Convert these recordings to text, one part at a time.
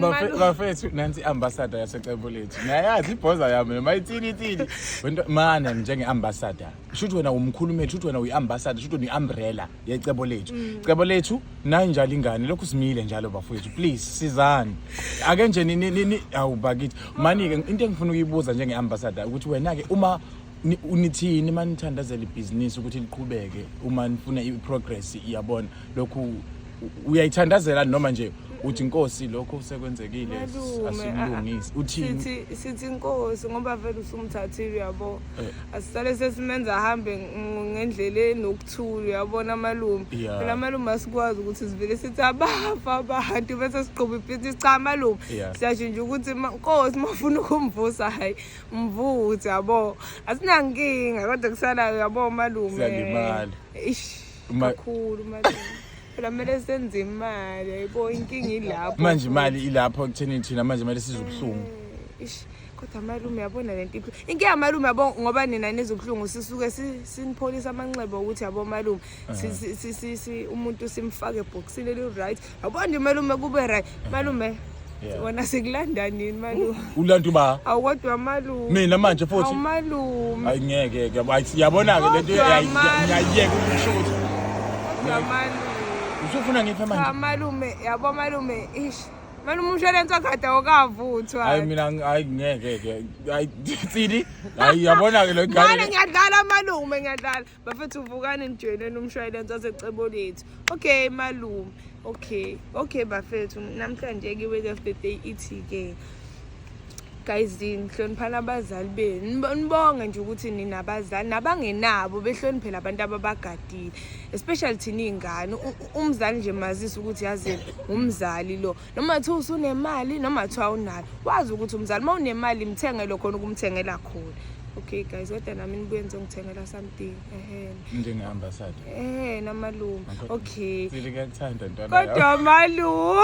Bafethu, nansi i-ambassador yaseCebo Lethu. Ngiyayazi ibhoza yami noma ithini ithini. Wento mana njenge-ambassador. Shuthi wena umkhulumeli, shuthi wena uyi-ambassador, shuthi wena uyi-umbrella yeCebo Lethu. Cebo Lethu nayi njalo ingane lokhu simile njalo bafethu. Please sizani. Ake nje ni awu bakithi. Mani ke into engifuna ukuyibuza njenge-ambassador ukuthi wena ke uma unithini manithandazela ibhizinisi ukuthi liqhubeke, uma nifuna i-progress, iyabona lokhu uyayithandazela noma nje uthi, "Inkosi, lokho sekwenzekile, Malume, asikulungise"? Uthini? Sithi inkosi, ngoba vele usumthathile, uyabo. Eh. Asisale sesimenza ahambe ngendlela enokuthula, uyabona malume. Phela malume, asikwazi ukuthi sivele sithi abafa abantu bese siqhuba ibhizinisi. Cha malume, siyasho nje ukuthi nkosi, mafuna ukumvusa, hayi, mvuthe, yabo, asinankinga, kodwa kusalayo, yabo malume. Siyalimala. Ish, kakhulu malume. Phela kumele senze imali, yayibo, inkinga ilapho. Manje imali ilapho ekutheni thina manje kumele sizwe ubuhlungu. Ish, kodwa malume, yabona lento inkinga malume, yabo, ngoba nina nizwe ubuhlungu, sisuke sinipholisa amanxeba ukuthi, yabo malume, umuntu simfake ebhokisini eli-right, yabo nje malume, kube right malume. Wona sikulanda nini malume? Ulantu ba? Awu kodwa malume. Mina manje futhi? Awu malume. Hayi, ngeke ke. Hayi, siyabona-ke lento. Kodwa malume. Ngiyayiyeka ukusho ukuthi Kodwa malume. Usufuna ngiphe Cha manje? malume, yabo malume, ish malume, umshwalense wakade awukavuthwa. Hayi mina, hayi ngeke ke, hayi Tsili, hayi, yabona-ke lo Mane ngane. Ngiyadlala malume, ngiyadlala. Bafethu, vukani nijoyineni umshwalense waseCebo Lethu. Okay malume, okay bafethu, namhlanje ke word of the day ithi-ke, guys, nihloniphana abazali benu. Nibonge nje ukuthi ninabazali, nabangenabo behloniphe labantu ababagadile, especially thina iy'ngane. Umzali nje mazise ukuthi yazini umzali lo, noma kuthiwa usunemali noma kuthiwa awunayo, wazi ukuthi umzali uma unemali mthengele khona ukumthengela khona. Okay guys, kodwa nami nibuye nizongithengela something, ehhe. Njenge-ambassador. Ehhe namalume, okay. Tsili, kuyakuthanda ntwana yami. Kodwa malume,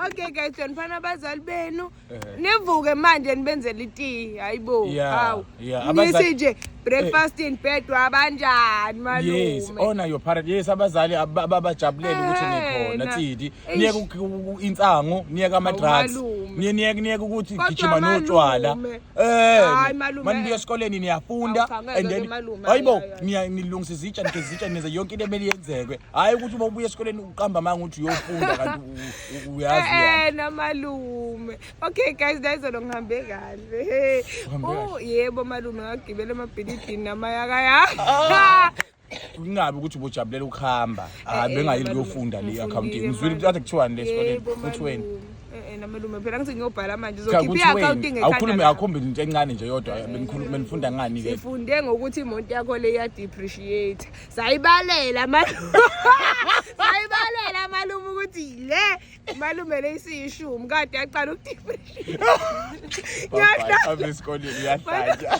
okay guys, hloniphana abazali benu. Nivuke manje nibenzele itiyi, hayibo. Hawu, nithi nje breakfast in bed wabanjani malume? Yes, honor your parent. Yes, abazali abajabulele ukuthi nikhona. Ehena. Tsidi, Eish. niyeke insango, niyeke ama-drugs, Malume. niyeke ukuthi Kodwa gijima notshwala. malume. Hayi, malume. Manibuya esikoleni niyafunda Awu, cha, ngeke and then ke malume, hayibo, hayi, hayi, nilungisa izitsha, nigeza izitsha, nenza yonke into emele yenzekwe. Hhayi ukuthi uma ubuya esikoleni uqamba amanga ukuthi uyofunda kanti uyazi uyaphi. Namalume, okay guys, nayizolo ngihambe kahle. Hey. Uhambe Oh yebo malume, ngagibela emabhilidini namayakaya. Kungabi ukuthi ubujabulela ukuhamba, hayi, bengayili Malume, kuyofunda le ngifundile, accounting. Ngizwile malume. ukuthi kade kuthiwani le esikoleni? Yebo, Kuthiweni? malume. Namalume, phela ngithi ngiyobhala manje, Cha, uzokhipha kuthiweni? i-accounting. Awukhulume, awukhombe into encane nje yodwa. Benifunda ngani ke? Sifunde ngokuthi imoto yakho le iya-depreciate. Sayibalela malume, sayibalela malume ukuthi le malume le isiyishumi kade yaqala uku-depreciate. Bye-bye, ave esikoleni uyahlanya.